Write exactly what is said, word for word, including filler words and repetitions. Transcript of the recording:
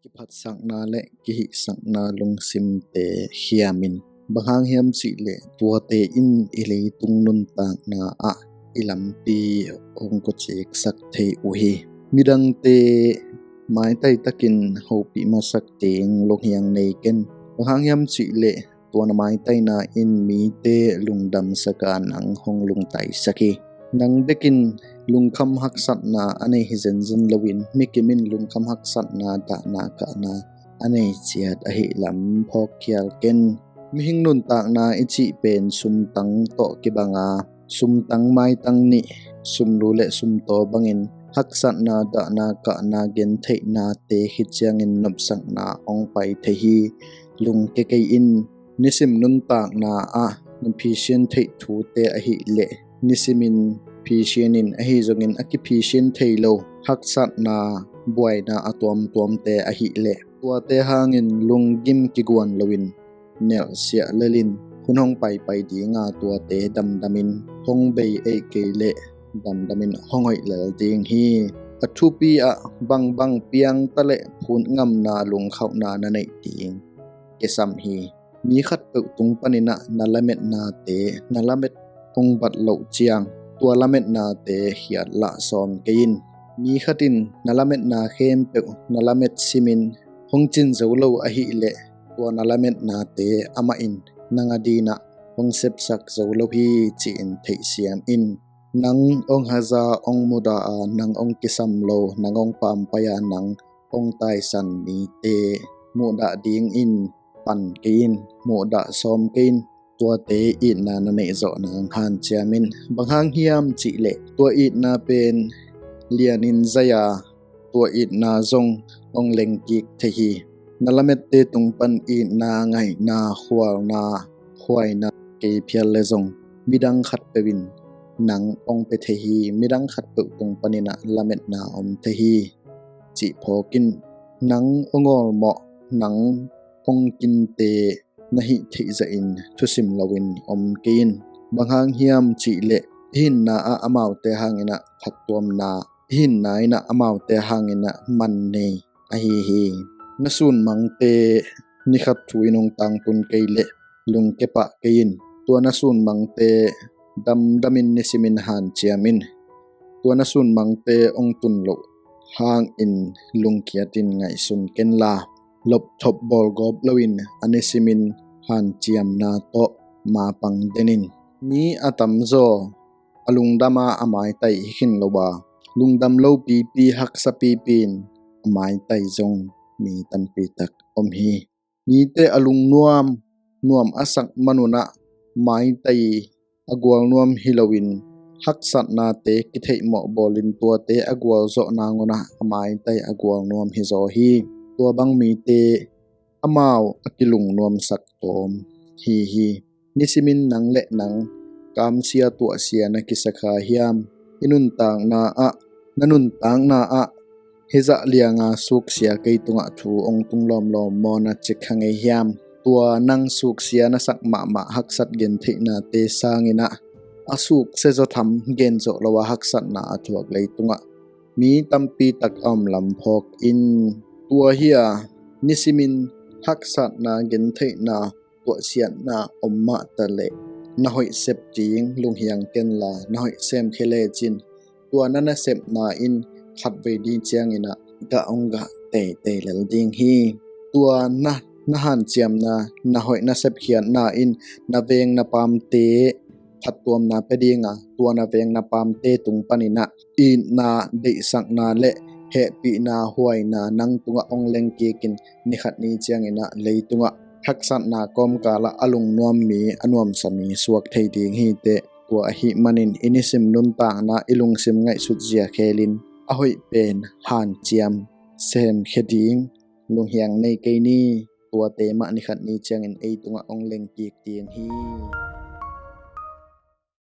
kiphatsakna le kihihsakna lungsimte khiamin, bang hang hiam cihleh tuate in i leitung nuntakna ah i lampi hong kuciksak thei uh hi. Midangte maitai takin hopih masak ding lunghiang nei ken. Bang hang hiam cihleh tua na maitaina in mite lungdamsak a nang hong lungtaisak hi. Nang bekin lungkham haksatna a nei hi zenzen loin, mikim in lungkham haksatna dahna kahna a nei ciat ahi lam phawkkhial ken. Mihing nuntakna i cih pen sumtang tawh kibang a, sumtang maitang nih, sumlu le sumtaw bangin haksatna dahna kahna gentheihnate khit ciangin nopsakna hong pai thei hi. Lungke kei in. Nisim nuntakna ah na phisian theih thute ahileh nisimin phisian in, ahi zongin a kiphisian thei lo haksatna buaina a tuamtuamte ahileh tuate hangin lunggim kiguan loin nelhsiah lelin hun hong paipai dinga tuate damdamin hong bei ei kei leh damdamin hong hoih lel ding hi. A thupi ah bangbang piangta le phut ngamna lungkhauhna na neih ding kisam hi. Mi khatpeuh tung paninah na lametnate na lamet hong bat loh ciang tua lametnate khiatlah sawm kei in. Mi khat in na lametna khempeuh na lamet simin hong cin zo lo ahileh tua na lametnate amah in nang a dinah hong sepsak zo lo hi ci-in theihsiam in. Nang hong haza hong muda a nang hong kisam lo, nang hong pampai a nang hong taisan mite muhdah dingin pan kei in, muhdah sawm kei in. Tuate itna na neih zawh nang hanciam in. Bang hang hiam cihleh tua itna pen lianin zai a tua itna zong hong lengkik thei hi. Na lamette tung pan itna, ngaihna, khualna, khuaina kei phial le zong midang khatpeuh in nang hong pia thei hi. Midang khatpeuh tung paninah lametna om thei hi. Cih phawkin nang hong awlmawh, nang hong kinte na hih theih zahin thusim loin om kei in. Bang hang hiam cihleh i hinna ah amaute hanginah phattuamna, i hinna inah amaute hanginah man nei ahi hi. Na sunmangte nikhat thu in hong tangtun kei leh lungke pah kei in. Tua na sunmangte damdamin nisimin hanciam in. Tua na sunmangte hong tun loh hangin lungkiatin ngaihsun kenla, lopthop bawlgawp loin a nisimin hanciamna tawh mapang den in. Mi a tamzaw a lungdam a a maitai hi khin lo a, lungdam lo pipi haksa pipi in a maitai zong mi tampi tak om hi. Mite a lungnuam nuam a sak manunah maitai a gualnuam hi loin haksatnate kitheihmawh bawlin tuate a gualzawh nangunah a maitai a gualnuam hi zaw hi. Tua bang mite amau a kilungnuamsak tawm hi hi. Nisimin nang le nang kamsia tuahsia na kisak kha hiam? I nuntakna ah, na nuntakna ah hizah lianga suksia kei tungah thu hong tung lawmlawm maw na cik kha ngei hiam? Tua nang suksia na sak mahmah haksat gentheihnate sanginah a suksia zaw tham gen zawh lo a haksatna a thuak leitungah mi tampi tak a om lam phawk in. Tua hi a nisimin haksatna gentheihna tuahsiatna om mahta leh na hoih sep ding lunghiang kenla, na hoih semkhia lecin tua na nasepna in khatvei ding cianginah gah hong gah teitei lel ding hi. Tua na, na hanciamna, na hoih na sepkhiatna in na veng na pamte phattuamna pia dinga, tua na veng na pamte tung paninah itna, deihsakna le hehpihna, huaina nang tungah hong lengkikin nikhat ni cianginah leitungah haksatna kawmkalah a lungnuam mi, a nuamsa mi suak thei ding hi teh. Tua ahih manin i nisim nuntakna i lungsim ngaihsut zia khelin a hoih pen hanciam semkhia ding lunghiang nei kei ni. Tuate mah nikhat ni ciangin ei tungah hong lengkik ding hi.